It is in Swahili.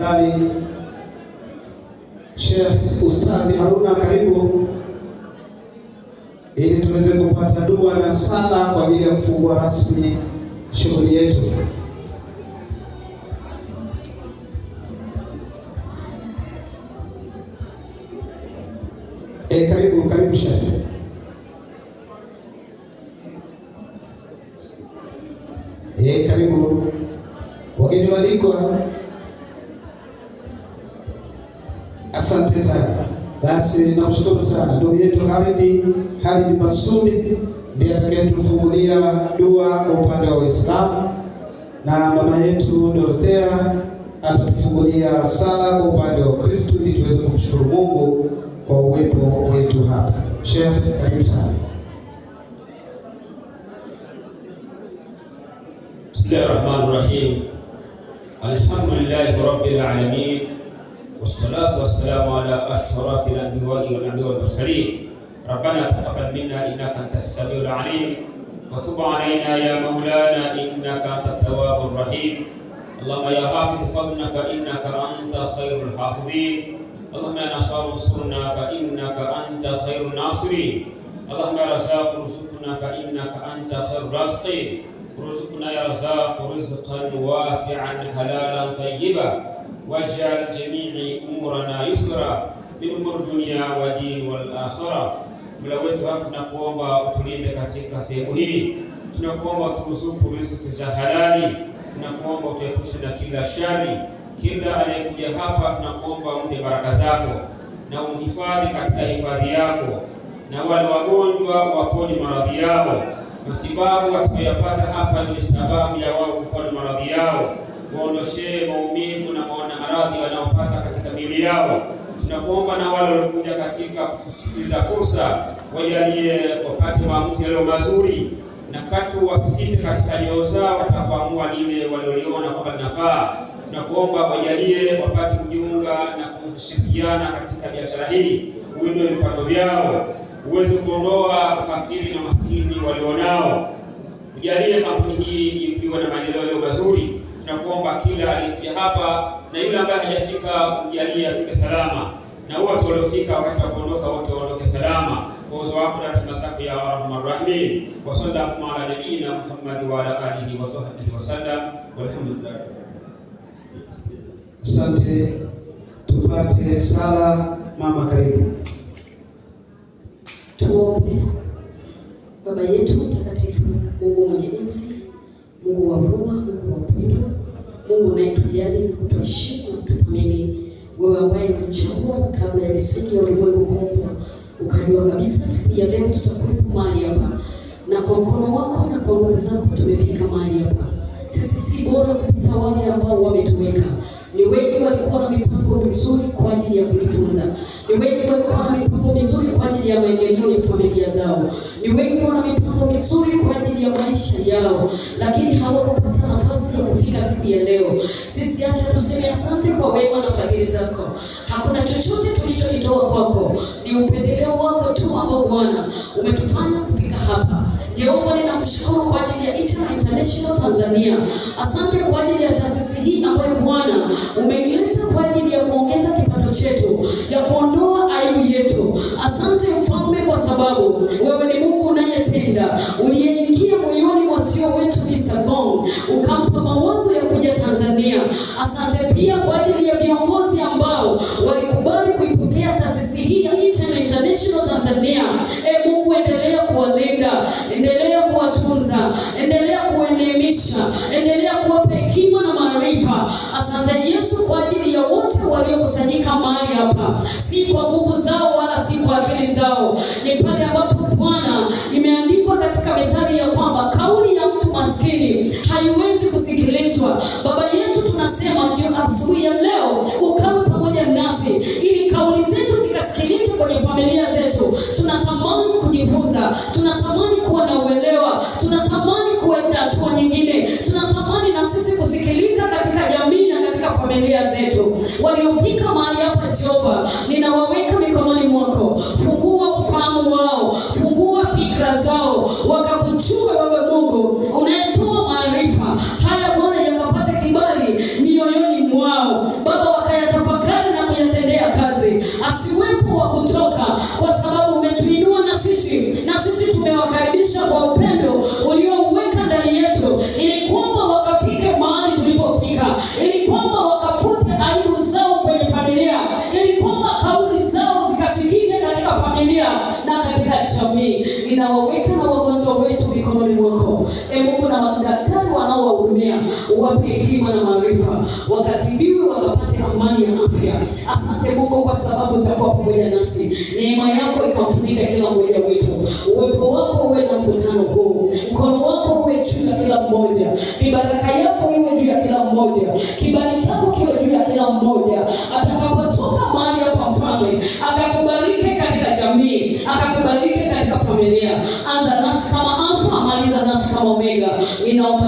Tafadhali Sheikh Ustadhi Haruna, karibu ili tuweze kupata dua na sala kwa ajili ya kufungua rasmi shughuli yetu. Karibu karibu Sheikh. Karibu wageni waalikwa. Asante sana. Basi nakushukuru sana ndugu yetu Khalidi Masudi ndiye atakayetufungulia dua kwa upande wa Uislamu, na mama yetu Dorothea atatufungulia sala kwa upande wa Ukristo ili tuweze kumshukuru Mungu kwa uwepo wetu hapa. Sheikh, karibu sana. Bismillahir Rahmanir Rahim. Alhamdulillahi Rabbil Alamin. Wassalatu wassalamu ala ashrafil anbiya'i wal anbiya'i wal mursalin. Rabbana taqabbal minna innaka antas samiul alim wa tub alayna ya maulana innaka antat tawwabur rahim. Allahumma ya hafiz fadlna fa innaka anta khairul hafizin. Allahumma ya nasir unsurna fa innaka anta khairun nasirin. Allahumma ya razzaq urzuqna fa innaka anta khairur raziqin. Urzuqna ya razzaq rizqan wasi'an halalan tayyiba waj'al jami'i umurana yusra min umur dunya wa din wal akhirah. Mola wetu hapa tunakuomba utulinde katika sehemu hii, tunakuomba uturuzuku riziki za halali, tunakuomba utuepushe na kila shari. Kila aliyekuja hapa tunakuomba umpe baraka zako na umhifadhi katika hifadhi yako, na wale wagonjwa waponye maradhi yao. Matibabu watakayoyapata hapa ni sababu ya wao kupona maradhi yao, waondoshee maumivu na maona maradhi wanaopata katika miili yao. Tunakuomba na wale waliokuja katika kusikiliza fursa, wajalie wapate maamuzi yaliyo mazuri, na katu wasisite katika nyoyo zao watakapoamua lile walioliona kwamba linafaa. Tunakuomba wajalie wapate kujiunga na kushirikiana katika biashara hii, uinue vipato vyao, uweze kuondoa ufakiri na maskini walionao. Ujalie kampuni hii iwe na maendeleo yaliyo mazuri. Tunakuomba kila aliyekuja hapa na yule ambaye hajafika, mjalie afike salama, na wote waliofika wakati wa kuondoka, wote waondoke salama kwa uwezo wako na rehema zako ya arhamar rahimin. Wa sallallahu ala nabiyyina Muhammad wa ala alihi wa sahbihi wasallam, walhamdulillah. Asante, tupate sala. Mama, karibu. Tuombe. Baba yetu mtakatifu, Mungu mwenye enzi, Mungu wa huruma, Mungu wa upendo, Mungu unayetujali na kutuheshimu na kututhamini, wewe ambaye ulichagua kabla ya misingi ya ulimwengu kuumbwa, ukajua kabisa siku ya leo tutakuwepo mahali hapa, na kwa mkono wako na kwa nguvu zako tumefika mahali hapa. Sisi si bora kupita wale ambao wametuweka. Ni wengi walikuwa na mipango mizuri kwa ajili ya kujifunza, ni wengi walikuwa na mipango mizuri kwa ajili ya maendeleo ya familia zao, ni wengi wana mipango mizuri kwa ajili ya maisha yao, lakini hawakupata nafasi ya kufika siku ya leo. Sisi acha tuseme asante kwa wema na fadhili zako. Hakuna chochote tulichokitoa kwako, ni upendeleo wako tu ambao Bwana umetufanya kufika hapa. Jehova, ninakushukuru kwa ajili ya Itana International Tanzania. Asante kwa ajili ya taasisi hii ambayo Bwana umeileta kwa ajili ya kuongeza kipato chetu, ya kuondoa aibu yetu. Asante Mfalme, kwa sababu wewe ni Mungu unayetenda, uliyeingia moyoni mwa sio wetu Kisagong, ukampa mawazo ya kuja Tanzania. Asante pia kwa ajili ya viongozi ambao walikubali kuipokea taasisi hii ya Itana International Tanzania. E Mungu, endelea kuwalinda, endelea kuwatunza, endelea kuwaelimisha, endelea kuwapa hekima na maarifa. Asante Yesu kwa ajili ya wote waliokusanyika mahali hapa, si kwa nguvu zao wala si kwa akili zao, ni pale ambapo Bwana imeandikwa katika methali ya kwamba kauli ya mtu maskini haiwezi kusikilizwa. Baba yetu, tunasema asubuhi ya leo ukawe pamoja nasi ili kauli zetu zikasikilike kwenye familia zetu. Tunatamani kujifunza, tunatamani kuwa na uelewa, tunatamani kuenda hatua nyingine, tunatamani na sisi kusikilika katika jamii na katika familia zetu. Waliofika mahali hapa Jehova, ninawaweka mikononi mwako. Fungua ufahamu wao, fungua fikra zao, wakakujue wewe Mungu unayetoa maarifa haya. Bwana, yakapate kibali mioyoni mwao Baba. Asiwepo wa kutoka, kwa sababu umetuinua na sisi tumewakaribisha kwa upendo uliouweka ndani yetu, ili kwamba wakafike mahali tulipofika, ili kwamba wakafute aibu zao kwenye familia, ili kwamba kauli zao zikasikike katika familia na katika jamii. Ninawaweka na wagonjwa wetu mikononi mwako, e Mungu, na madaktari wanaowahudumia uwape hekima na maarifa, wakatibiwe wakapate amani ya afya. Asante Mungu kwa sababu utakuwa pamoja nasi, neema yako ikamfunika kila mmoja wetu, uwepo wako uwe na mkutano huu, mkono wako uwe juu ya kila mmoja, mibaraka yako iwe juu ya kila mmoja, kibali chako kiwe juu ya kila mmoja, atakapotoka mahali hapa, Mfalme akakubalike katika jamii, akakubalike katika familia. Anza nasi kama Alfa, maliza nasi kama Omega. Ninaomba